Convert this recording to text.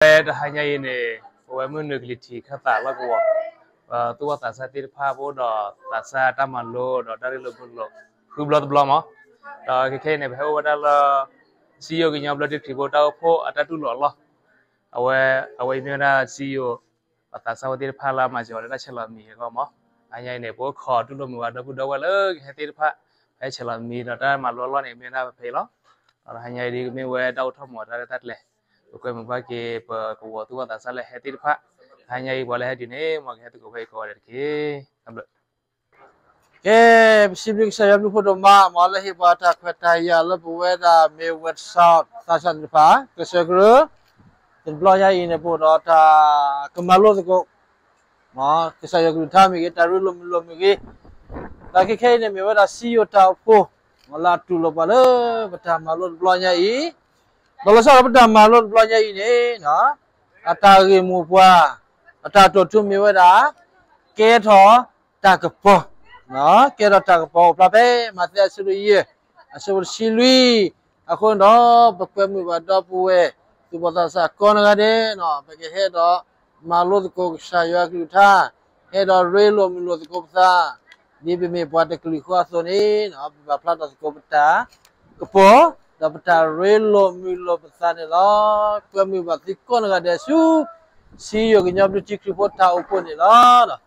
ဝဲတဟါညါအံၤန့ၣ် ပဝဲမုၢ်နုာ်ကလံၤထံးခၢၣ်သးလီၢ်ကဝီၤ သူၣ်ဘီၣ်သးစၢ်သ့ၣ်တဖၣ် ပအိၣ်ဒီးသးစၢ်တၢ်မၤလိဒီးတၢ်ရ့လိာ်မုာ်လိာ် ဃုဘျီတဘျီမး. ဒီးခဲခဲအံၤန့ၣ် ပဟဲအိၣ်ဝဲဒၣ်လၢ စံယိၣ်ကညီဘျၢထံခရံာ်ဖိတၢ်အိၣ်ဖှိၣ်အတၢ်တူၢ်လိာ်အလီၢ် အဝဲ အဝဲအံၤမ့ၢ်ဝဲဒၣ်စံယိၣ် ပသးစၢ်ဖိသ့ၣ်တဖၣ်လၢအမၤစၢၤအီၤလၢတၢ်ဆဲးလီၤမံၤအဂီၢ်မး. တဟါညါအံၤန့ၣ် ပအိၣ်ခိးတူၢ်လိာ်မုာ်ဝဲဒီပုၢ်ဒီဝဲၢ်လၢကဟဲသ့ၣ်တဖၣ် ပဟဲဆဲးလီၤမံၤဒီးတၢ်မၤလိအလီၢ်န့ၣ် မ့ၢ်ဝဲဒၣ်ဖဲအံၤလီၤ. ဒီးတဟါညါအံၤဒ်ကမ့ၢ်ဝဲတၢ်အိၣ်ထီၣ်မူးတၢ်ရဲၣ်တၢ်ကျဲၤ ပကွဲမုာ်ဘၣ်က့ၤ ပကဝီၤသူၣ်ဘီၣ်သးစၢ်လၢဟဲသ့ၣ်တဖၣ် တဟါညါအံၤပှၤလၢဟဲဒုးန့ၣ် မ်ကဟဲသကိးဖဲအံၤကိးဂၤဒဲးတက့ၢ်. ကဲ ပစံးဘျုးကစၢ်ယွၤဘျုးဖှိၣ်ဒိၣ်မး မ်လၢဟ့ၣ်ပှၤတၢ်ခွဲးတၢ်ယာ်လၢပဝဲဒၣ်မ့ၢ်ဝဲတၢ်သးစၢ်သ့ၣ်တဖၣ် ကစၢ်ကရၢ တဘျီညါအံၤန့ၣ် ပအိၣ်ဒီးတၢ်ကမၤလိသကိး မ်ကစၢ်ယွၤကလုၢ်ကထါမ့ၢ်ဂ့ၤ တၢ်ရ့လိာ်မုာ်လိာ်မ့ၢ်ဂ့ၤ, ဒီးခဲခဲအံၤန့ၣ် မ့ၢ်ဝဲဒၣ်စံယိၣ်တၢ်အိၣ်ဖှိၣ် မ်လၢအတူၢ်လိာ်ပှၤလၢပတၢ်မၤလိတဘျီညါအံၤ, ဒီးလီၤဆီဒၣ်တၢ်မၤလိတဘျီညါအံၤန့ၣ် အတၢ်ဂ့ၢ်မိၢ်ပှၢ် အတၢ်တိာ်ထူမ့ၢ်ဝဲဒၣ် ကဲထီၣ်တၢ်ကပီၤ, ကဲထီၣ်တၢ်ကပီၤအိၣ်ဖျါဖဲ မးသဲအဆၢဒိၣ်ယဲၢ် အဆၢဖိတဆံလွံၢ်, အဃိန့ၣ်ဒီး ပကွဲမုာ်ဘၣ်ဒီပုၢ်ဝဲၢ် သူၣ်ဘီၣ်သးစၢ်ကိးဂၤဒဲးန့ၣ် ပကဟဲဒီး မၤလိသကိးကစၢ်ယွၤကလုၢ်ကထါ, ဟဲဒီးရ့လိာ်မုာ်လိာ်သကိးပသး, ဒ်ပမ့ၢ်ပှၤတကလုာ်ဃီအသိးန့ၣ် ပဘၣ်ဖျါထီၣ်သကိးပတၢ်ကပီၤ ဒီးပတၢ်ရ့လိာ်မုာ်လိာ်ပသးန့ၣ်လီၤ. ကွဲမုာ်ဘၣ်သုကိးဂၤဒဲးဆူ စံယိၣ်ကညီဘျၢထံခရံာ်ဖိတၢ်အိၣ်ဖှိၣ်န့ၣ်လီၤ.